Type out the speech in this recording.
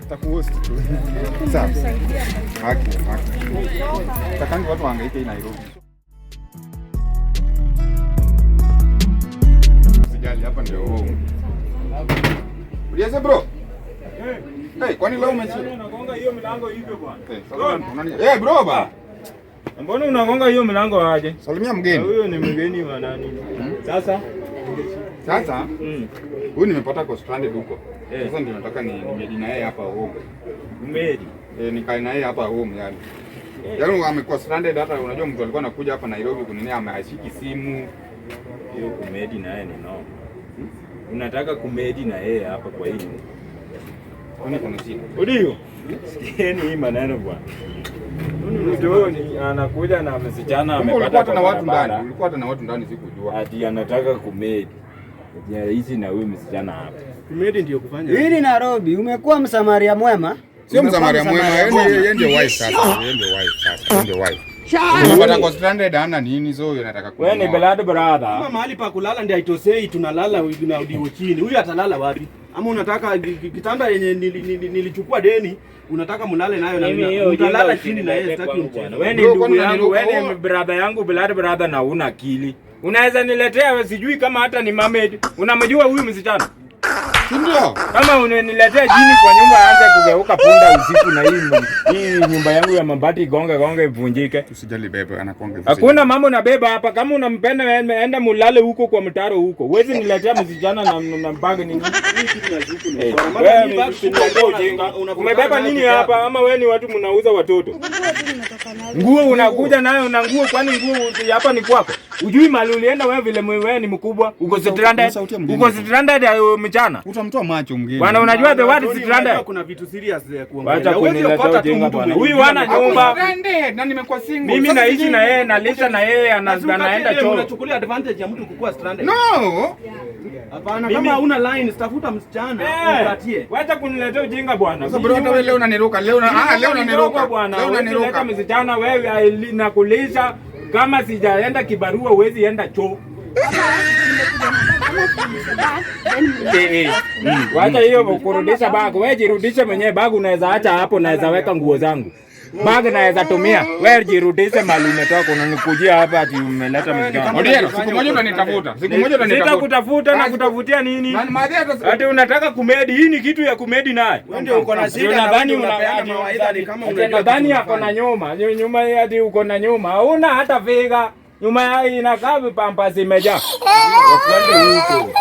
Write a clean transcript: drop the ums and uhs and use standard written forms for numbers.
Takuhost tu. Sawa. Haki, haki. Takangi watu wahangaike hii Nairobi. Sijali, hapa ndio home. Ulianza bro? Hey, kwani leo umechi? Unagonga hiyo milango hivyo bwana. Hey, sasa bro ba. Mbona unagonga hiyo milango aje? Salimia mgeni. Huyo ni mgeni wa nani? Sasa? Sasa huyu nimepata kwa stranded huko. Eh. Sasa ndio nataka ni nimedi na yeye hapa home. Umedi. Eh, nikae na yeye hapa home yani. Yaani amekuwa stranded, hata unajua mtu alikuwa anakuja hapa Nairobi kunini, ameashiki simu. Hiyo kumedi na yeye ni no. Unataka kumedi na yeye hapa kwa hii nyumba. Kwani kuna shida? Ndio. Sikieni hii maneno bwana. Mtu huyo anakuja na msichana Kumbe amepata ulikuwa hata na kwa watu ndani, barabara. ulikuwa hata na watu ndani sikujua. Ati anataka kumedi. Ati anaishi na huyu msichana hapa. Kumedi ndio kufanya. Hii ni Nairobi, umekuwa msamaria mwema. Sio Umekuwa msamaria mwema, msamaria yeye ndiye wife sasa, yeye ndiye wife sasa, yeye ndiye wife. Unapata kwa stranded hana nini, so yeye anataka Wewe ni kununua. blood brother. Kama mahali pa kulala ndio haitosei, tunalala na udiwo chini. Huyu atalala wapi? Ama unataka kitanda yenye nilichukua deni, unataka mlale nayo na Mimi hiyo utalala ujinga chini na yeye, usiniletee sitaki kwangu mchezo. bwana. Wewe ni Bro, ndugu kwani yangu, unaniruka? wewe ni brother yangu, blood brother na una akili. Unaweza niletea wewe, sijui kama hata ni mermaid. Unamjua huyu msichana? Si ndio? Kama unaniletea jini kwa nyumba aanze kugeuka punda usiku na hii nyumba yangu ya mabati igonge gonge ivunjike. Usijali bebe, anakuanga hivyo. Hakuna mambo na beba hapa. Kama unampenda enda mulale huko kwa mtaro huko. Huwezi niletea msichana na bag nini? Eh, wewe usiniletee ujinga. Umebeba nini hapa? Ama wewe ni watu mnauza watoto? Nguo unakuja nayo na nguo, kwani nguo hapa ni kwako? Ujui mali ulienda wewe vile wewe ni mkubwa. Uko stranded. Sauti ya mgeni. Uko stranded mchana. Utamtoa macho mgeni. Bwana unajua the word Tony, stranded. unajua kuna vitu serious ya kuongelea. Wacha Huwezi kuniletea okota tu ujinga mtu bwana. mwenye Huyu ujinga hana na- nyumba. Stranded na nimekuwa single. Mimi Sasa naishi sijui- na yeye, nalisha na yeye, Na si anaenda ukatie choo. Unachukulia advantage ya mtu kukua stranded. No. Hapana, kama hauna line, tafuta msichana ukatie. Wacha kuniletea ujinga bwana. Sasa bro, hata wewe leo unaniruka, leo na leo unaniruka. Bwana. Leo Huwezi leta unaniruka. msichana wewe nakulisha kama sijaenda kibarua huwezi enda choo. Wacha hiyo kurudisha bag. Wewe jirudishe mwenyewe bag, unaweza acha hapo, naweza weka nguo zangu. Bag naweza tumia. Wewe jirudishe mali umetoka, unanikujia hapa ati umeleta msichana. Odiero, siku moja utanitafuta. Siku moja utanitafuta. Sitakutafuta na kutafutia nini? Na madhi hata Ati unataka kumedi, hii ni kitu ya kumedi naye. Wewe ndio uko na shida na Nadhani wewe ndio unapeana una mawaidha ni kama unajua nadhani kitu ako na nyuma. Nyuma hadi uko na nyuma. Hauna hata figa. Nyuma ya inakaa vipampa zimejaa. Wakwende huko.